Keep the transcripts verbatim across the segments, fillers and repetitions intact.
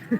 Ja.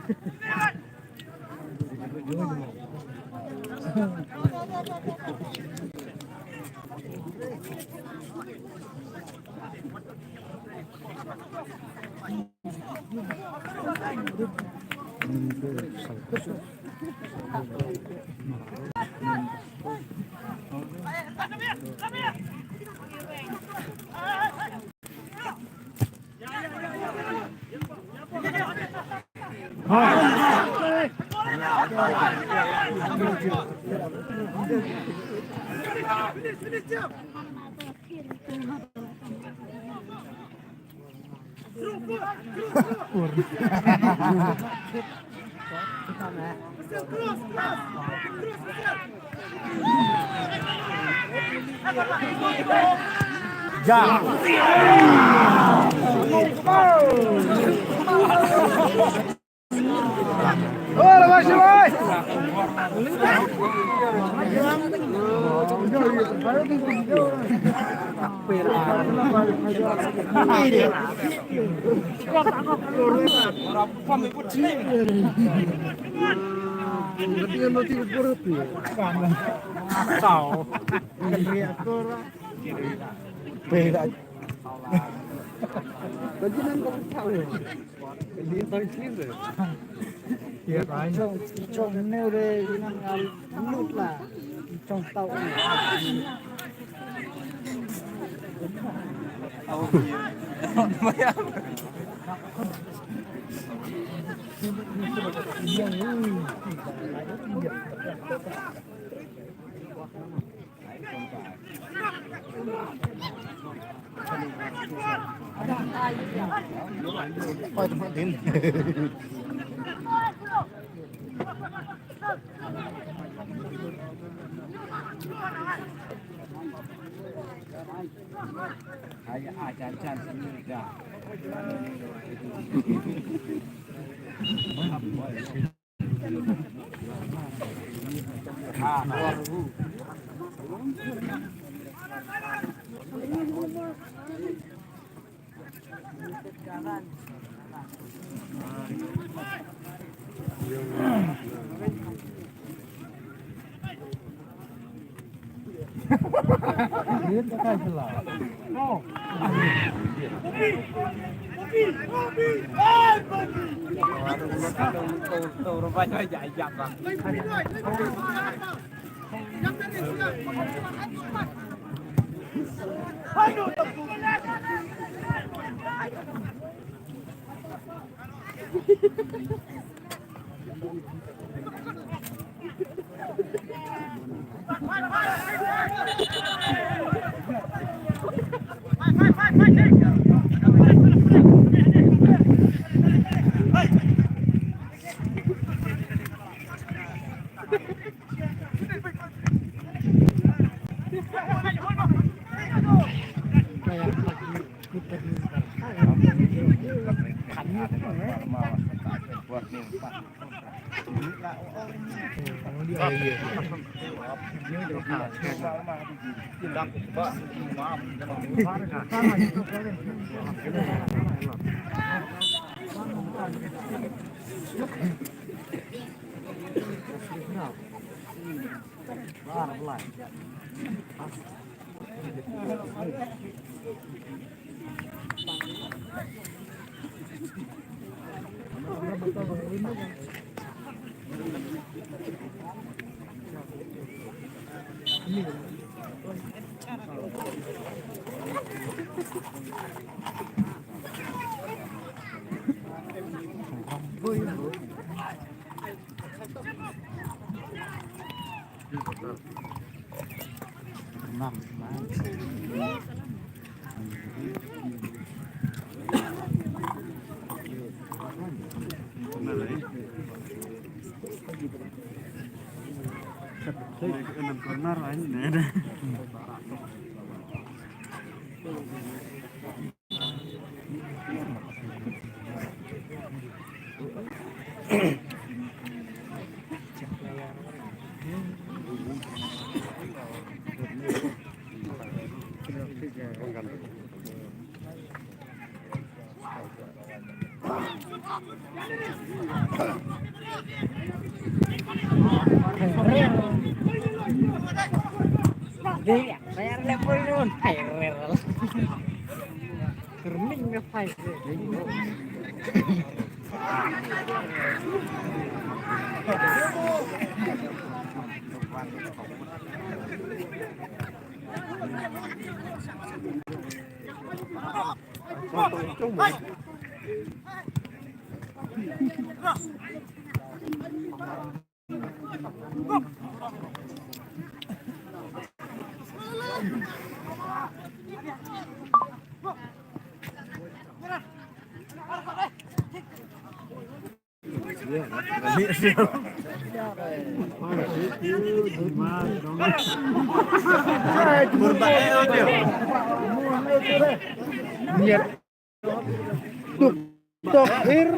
Tok hir.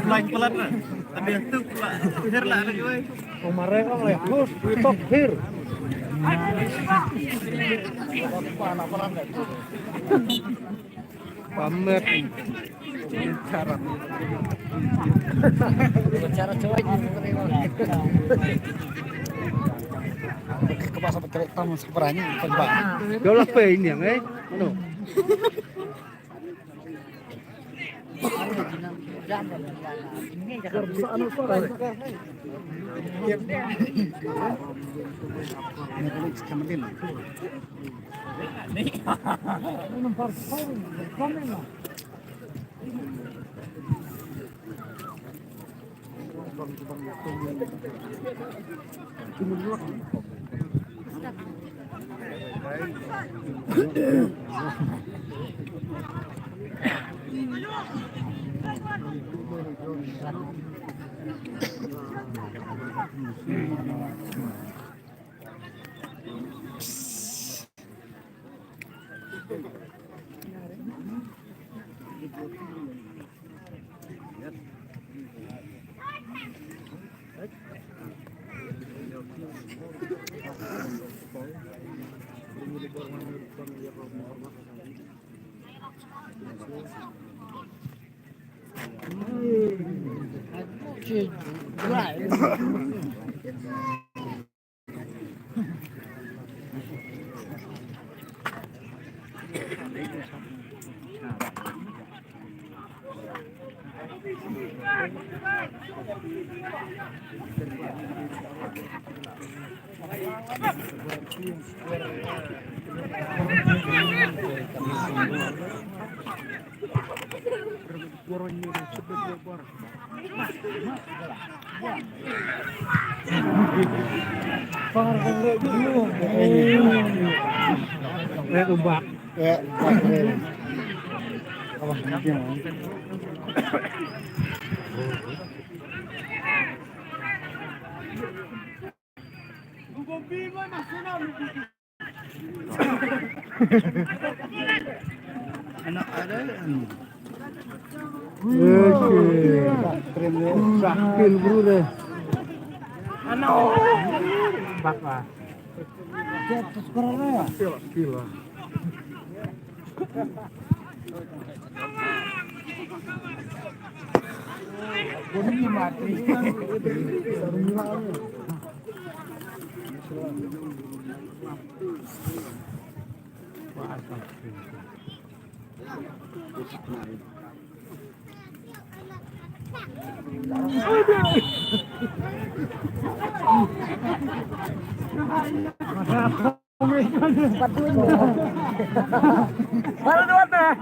Lain pelat na. Tapi yang tu pula. Hir lah ada gue. Kemarin kan leh. Tok hir. Pamer. Cara. Cara coba. Ke pasal kereta masuk berani. Jauh lah pe ini yang eh. Anu. Anak ada. Sakil bro deh. Anak. Bak lah. Dia terus berapa ya? Kilo, kilo. Baru dua teh.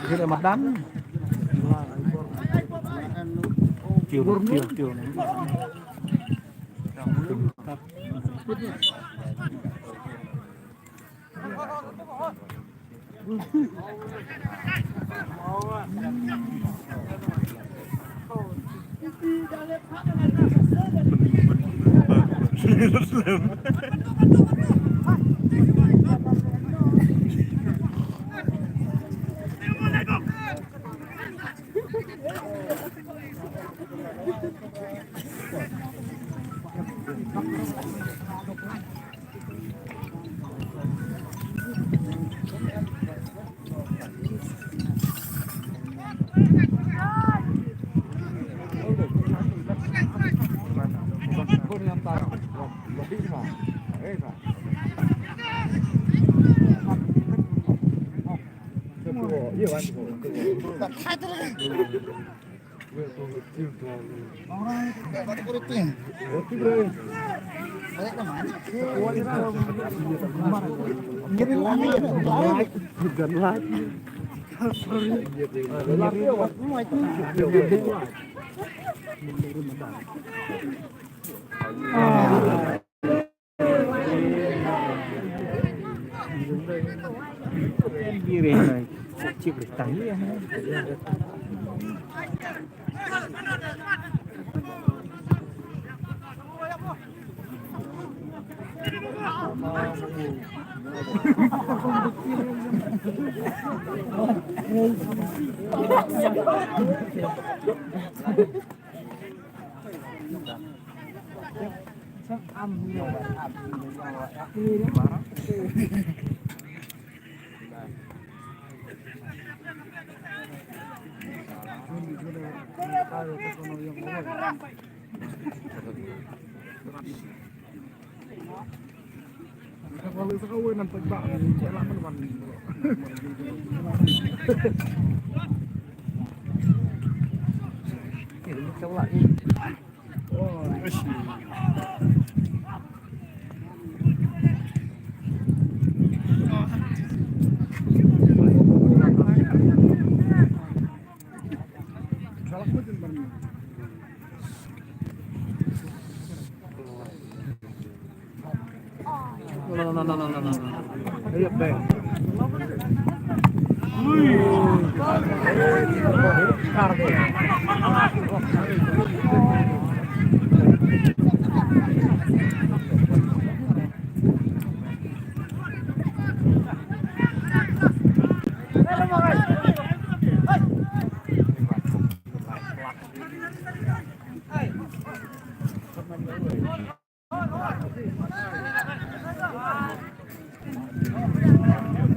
Dia dah madan. Tiur, tiur, tiur.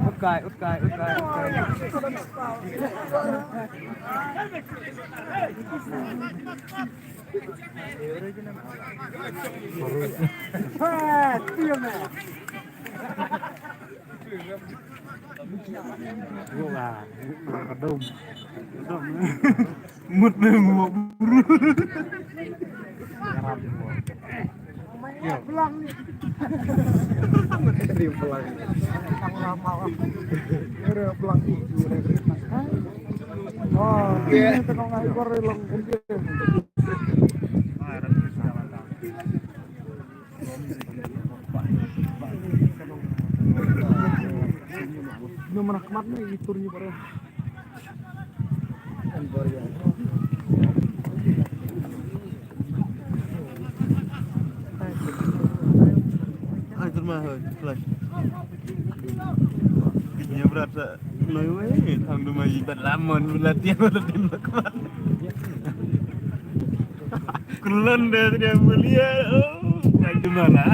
Ut kai, ut kai, ut kai, ut kai. Mut me mo buru. Belang ni. Belang. Belang. Oh, ini tengok ngai kor long. Ino mana khmat ne, i tur ni baroh. Ai, tur ma, hoi, flash. Nya brat sa, noi wei, thang du ma i bat lamon, bat latihan, bat latihan, bat khmat. Kulon de, dia mulia, oh, ai, tu ma la.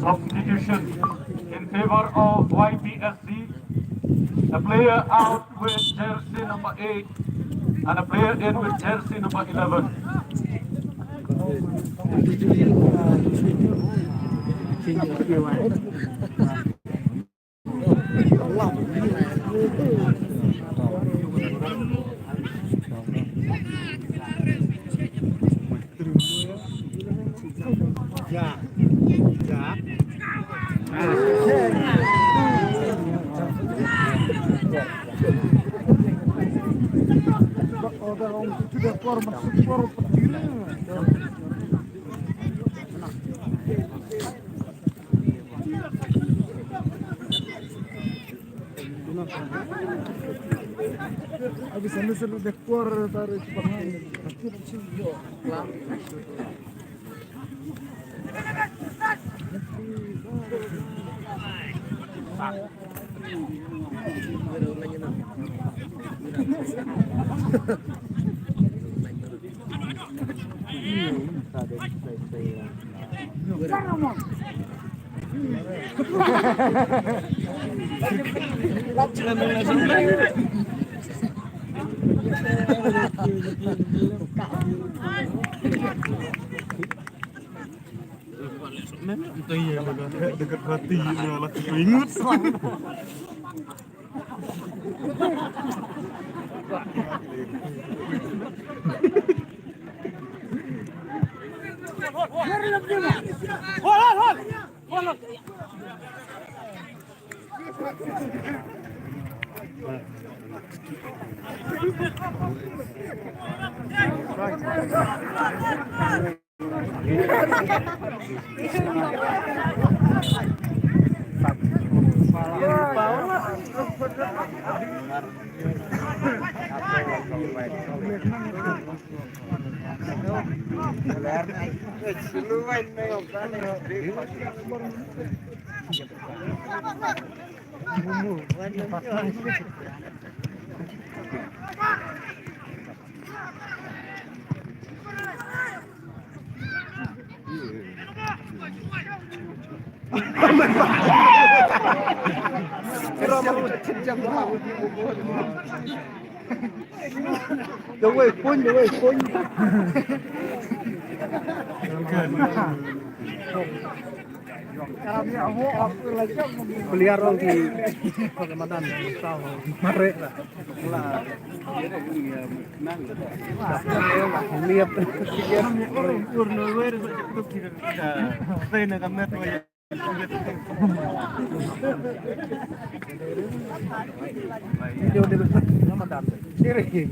Substitution in favor of Y P S C. A player out with jersey number eight and a player in with jersey number eleven. Player ong ki pagamadan tau mare la. Liap. Video de pagamadan. Siri.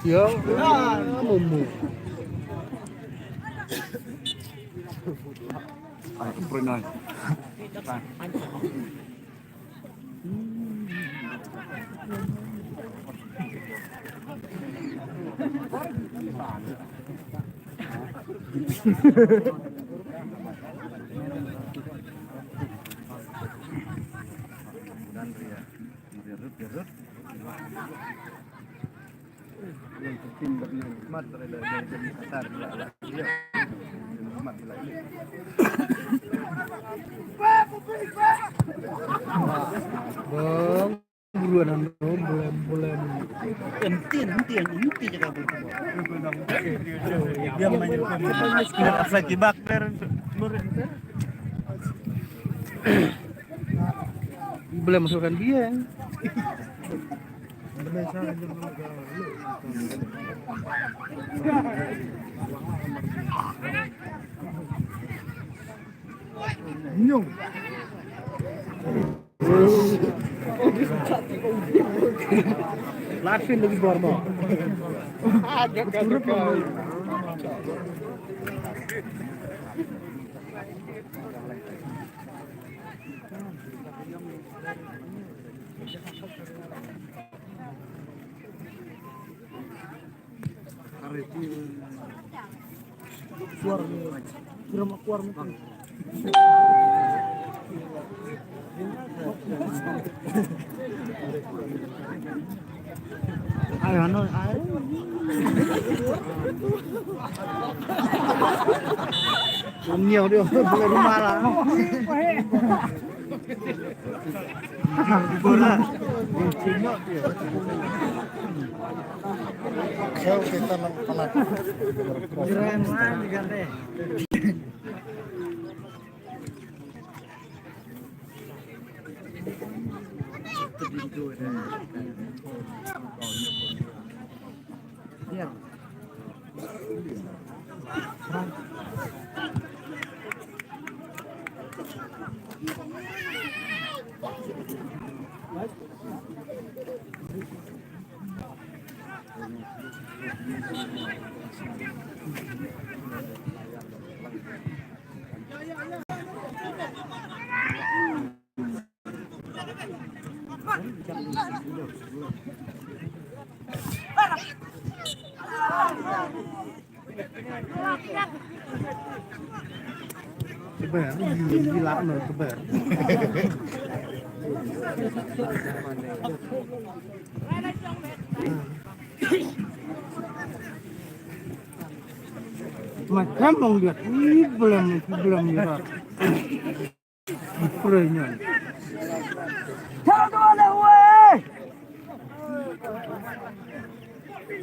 Yo, ah, mumu. Ai, kemproi nai. Bong, buruan ando, bulem, bulem. Enti, enti, enti jaga bulem. Dia main. Asal kibak ter. Bulem masukkan dia. Nyung. Latin lagi bormo. Ada kan. Ai, ano, ai. Lam nhiều điều, về rumah lah. Theo kita nak penat. Keren lah, diganti. Keber, gila no keber. Macam bang dia, ih, belum, belum dia. Pray nyan. Tell the one that way.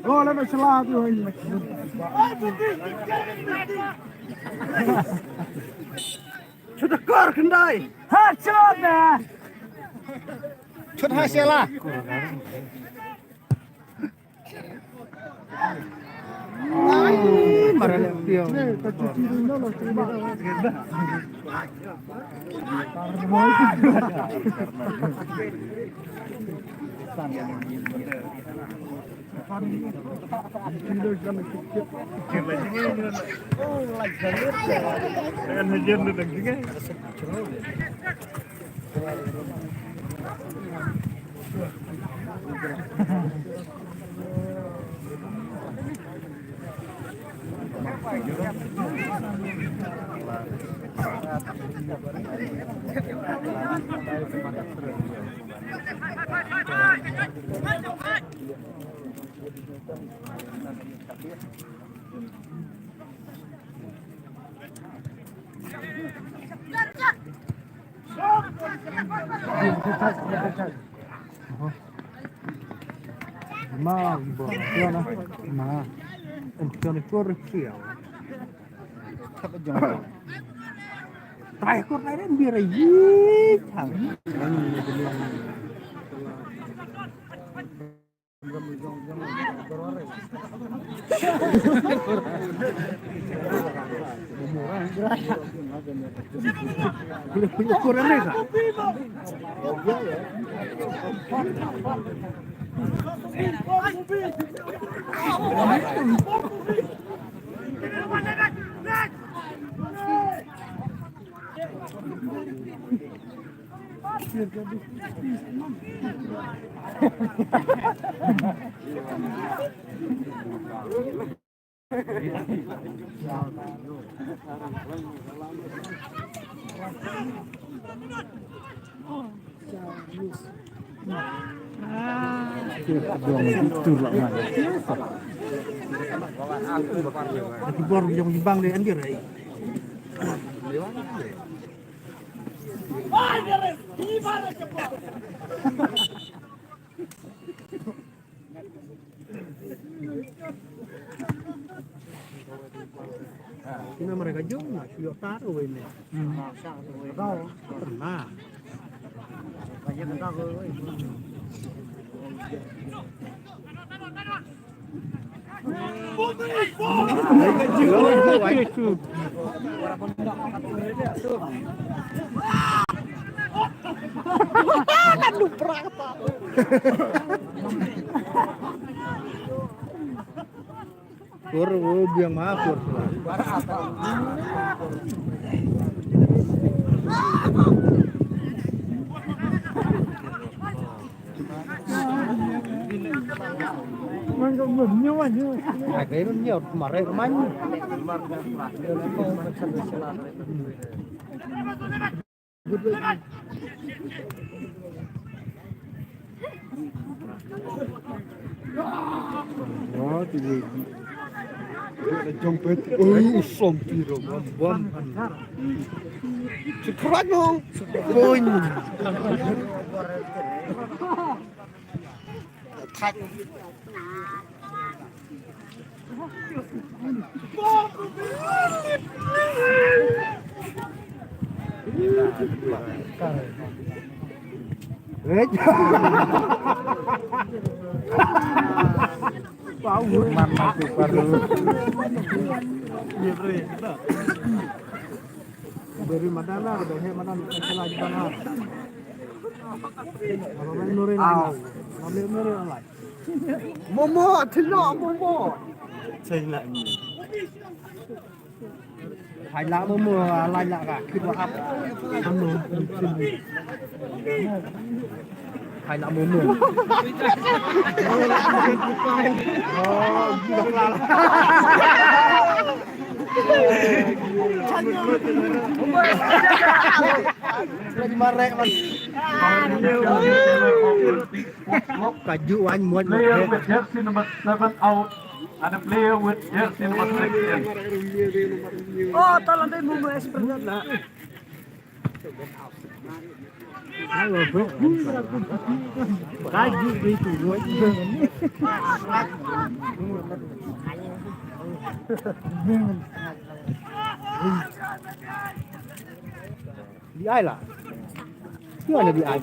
Oh, let me slap you in. Chut kor khyndai. Ha, chut na. Chut ha sela. Ma, bo, yo na. Ma. En tiene corre kiao. Trai kor nai den bira yi. Bor jong bang de anjir ai. Ina mereka jong na shu tar we ne. Pernah. Kur, oh, biang ma kur. Ai, kai nun nyaw, mar ai man. Wah, tu dia. Dia dah jumpa tu. Oh, som piro, bom, bom. Sekerat tu. Boing. Dari madala, dari madala, dari madala. Momo, thilo, momo. Hai la momo, lai la ka, kit wa ap. Hai la momo. Oh, gila. Lagi marek, man. Ka ju wan muat muat. Player with jersey number seven out and a player with jersey number six in. Oh, tolong deh, mau, mau expert lah. Halo, bro. Ka ju itu muat. Di ai la. Di ai la di ai.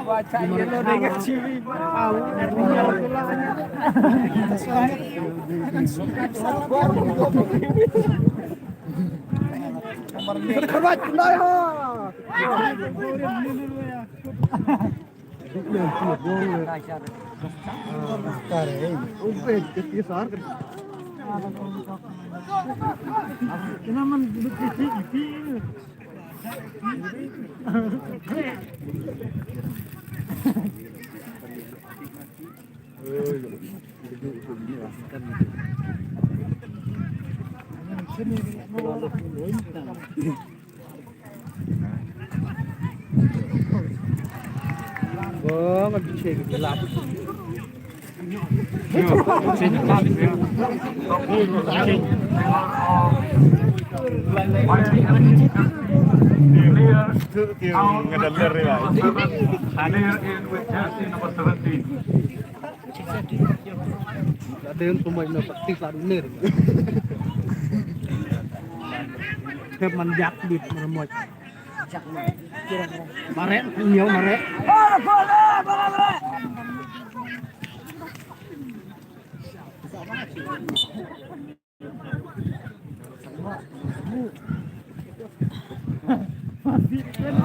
Baca yellow dengan ciri. Karbach, nah, ha. Clear in with jersey number seventeen. Ada yang pemain praktis lah, bener. Dia manjak di remote. Mare, nyo mare.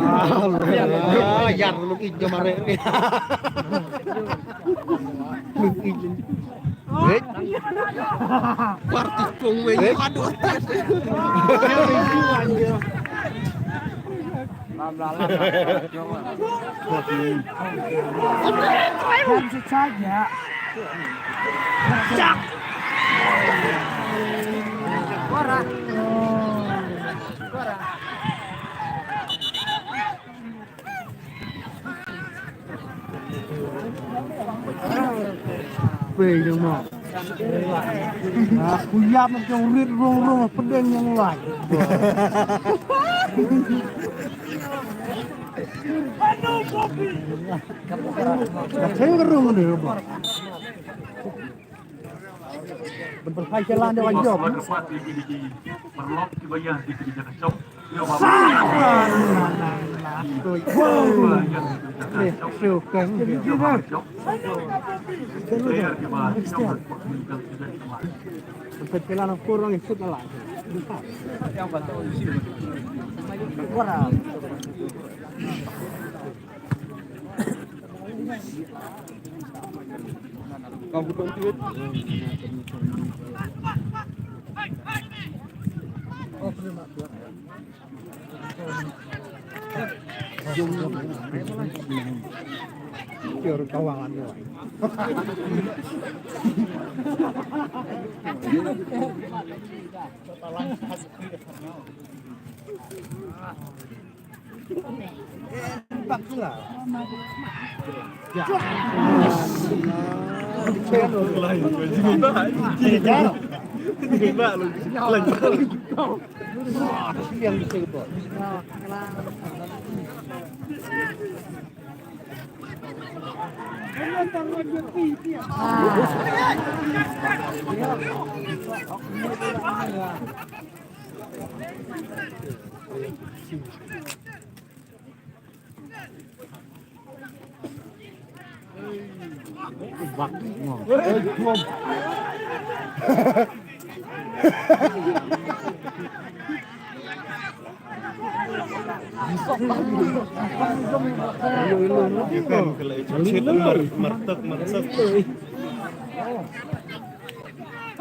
Ah, yar, luk ijo mare. Luk ijo. Wait. Parti pung wei. Aduh. Pei jong mo. Aku yap na jong rit rung rung pedeng yang lai. Dah ceng rung ni. Bynta hai jalan dia wajib. Bynta jalan kurang ikut lah.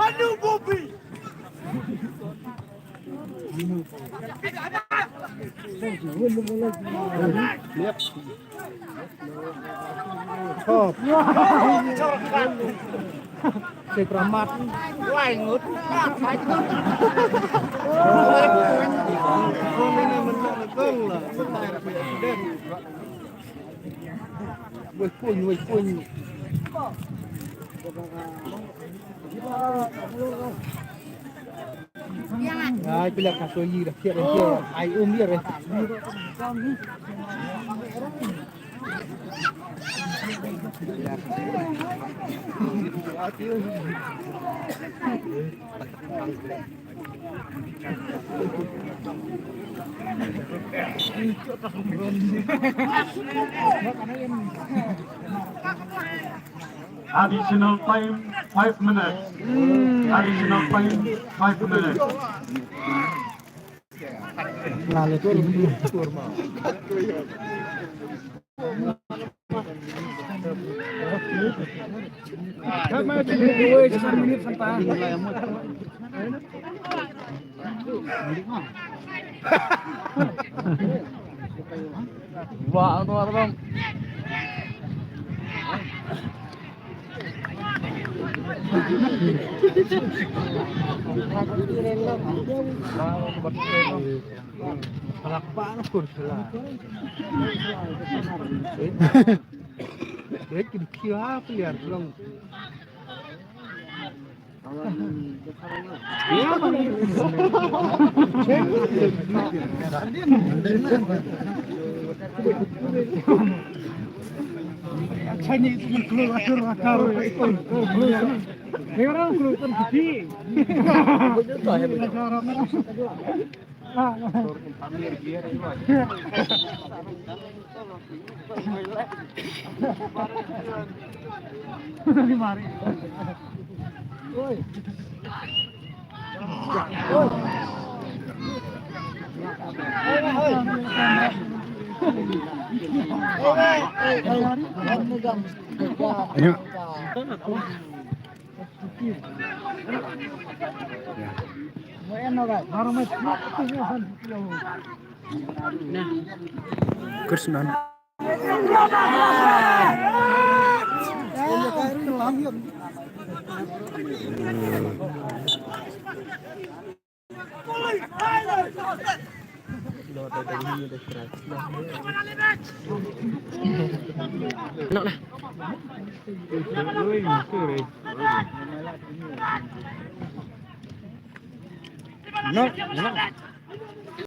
Aduh, Bobby. Top. Si Pramat. Wai ngut. Wai pun, wai pun. Ai, pila ka so yi dah kiat dah kiat. Ai, um dia dah. Additional time, five minutes. Additional time, five minutes. Wah, tuh, Bang. Krishna. No, no.